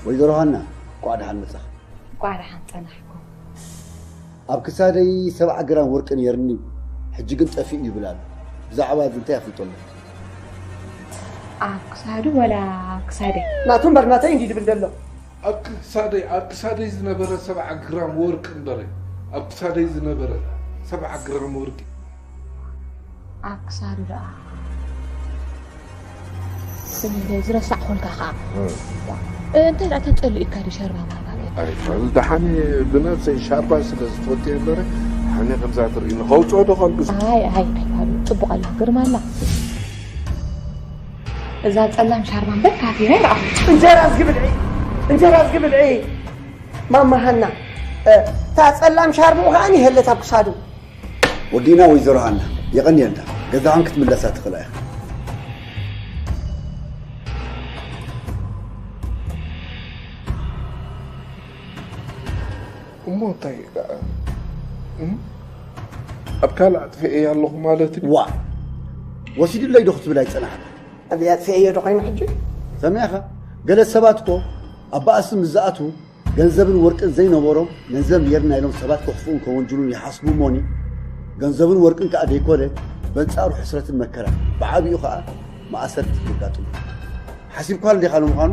ወይዘሮ ሃና፣ እንኳዕ ደሓን መጻኻ። እንኳዕ ደሓን ጸናሕኩም። ኣብ ክሳደይ ሰብዓ ግራም ወርቂ ነይርኒ፣ ሕጂ ግን ጠፊኡ ይብል ኣሎ። ብዛዕባ እዚ እንታይ ኣፍልጦ ኣሎ? ኣብ ክሳዱ ወላ ኣብ ክሳደይ? ናቱ እምበር ናተይ እንዲ ድብል ዘሎ። ኣብ ክሳደይ፣ ኣብ ክሳደይ ዝነበረ ሰብዓ ግራም ወርቂ እምበረ፣ ኣብ ክሳደይ ዝነበረ ሰብዓ ግራም ወርቂ። ኣብ ክሳዱ ደኣ። ስሚ ዝረሳዕ ኾንካ ኸዓ። እም። እንታይ ደኣ ተጸሊኡካ ድዩ ሻርባ ማርባ ቤት? ኣይ፣ ፋል ደሓን ብነብሰይ ሻርባ ስለ ዝፈቱ እየ እምበረ፣ ሓነ ከምዛ ትርእይኒ ከውጽኦ ዶ ከልግስ? ኣይ፣ ኣይ፣ ኣይ፣ ፋል ጽቡቕ ኣላ፣ ግርማ ኣላ። እዛ ጸላም ሻርባ እምበር ካፊራ ይረኣኹ። እንጀራ ዝግብልዒ፣ እንጀራ ዝግብልዒ። ማማ ሃና፣ እ፣ እታ ጸላም ሻርባኡ ኸኣ ይህለት ኣብ ክሳዱ። ወዲእና ወይዘሮ ሃና፣ የቐንየልና። ገዛኽን ክትምለሳ ትኽእላ ኢኽን። እሞ እንታይ ደኣ? እም? ኣብ ካልእ ኣጥፊኤያ ኣለኹ ማለት እዩ? ዋ! ወሲዱለይ ዶ ክትብል ኣይጸናሕካን? ኣብ ኣጥፊኤዮ ዶ ኮይኑ ሕጂ? ሰሚዕኻ? ገለ ሰባት እኮ ኣብ ባእሲ ምስ ዝኣትዉ ገንዘብን ወርቅን ዘይነበሮም፣ ገንዘብ ነይርና ኢሎም ሰባት ከኽፍኡን ከወንጅሉን ይሓስቡ እሞኒ፣ ገንዘብን ወርቅን ከኣ ደይኮነ፣ በንጻሩ ሕስረትን መከራን፣ ብዓቢኡ ከኣ ማእሰርቲ የጋጥሙ። ሓሲብካሉ ዲኻ ንምዃኑ?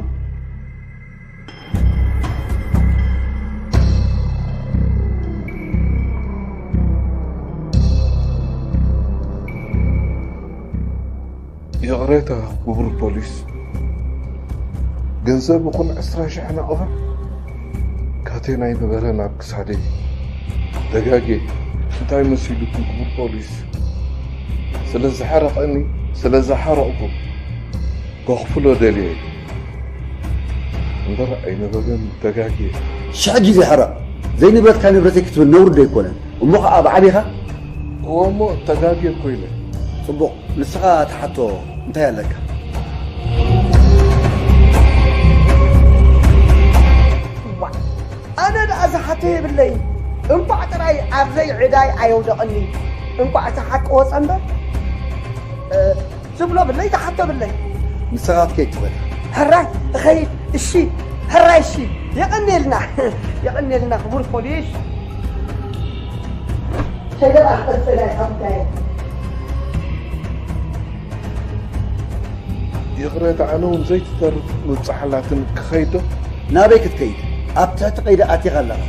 ይቕሬታ ክቡር ፖሊስ፣ ገንዘብ ይኹን ዕስራ ሽሕ ናቕፋ ካቴና ኣይነበረን ኣብ ክሳደይ። ተጋግየ። እንታይ መሲሉኩም ክቡር ፖሊስ? ስለ ዝሓረቐኒ፣ ስለ ዝሓረቕኩ ከኽፍሎ ደልየ እምበር ኣይነበረን፣ ተጋግየ። ሽሕ ግዜ ሕረቕ፣ ዘይንብረትካ ንብረተይ ክትብል ነውሪ ዶ ኣይኮነን? እሞ ኸዓ ብዓቢኻ? እወ እሞ ተጋግየ እኮ ኢለ። ጽቡቕ፣ ንስኻ ትሓቶ እንታይ ኣለካ? ዋእ፣ ኣነ ደኣ ዝሓቶ የብለይን። እንቋዕ ጥራይ ኣብ ዘይዕዳይ ኣየውደቐኒ። እንቋዕ እቲ ሓቂ ወጸ እምበር፣ እ፣ ዝብሎ ብለይ፣ ዝሓቶ ብለይ። ንስኻ ክትከይድ ትኽእል። ሕራይ፣ እኸይድ፣ እሺ፣ ሕራይ፣ እሺ። የቐንየልና፣ የቐንየልና ክቡር ፖሊስ። ሸገር ኣኽበርተላይ ሓብታይ። ይቕሬታ፣ ኣነ እውን ዘይትተርፍ ምብጻሕ ኣላትኒ፣ ክኸይድ ዶ? ናበይ ክትከይድ? ኣብ ትሕቲ ቀይዲ ኣቲኻ ኣለኻ።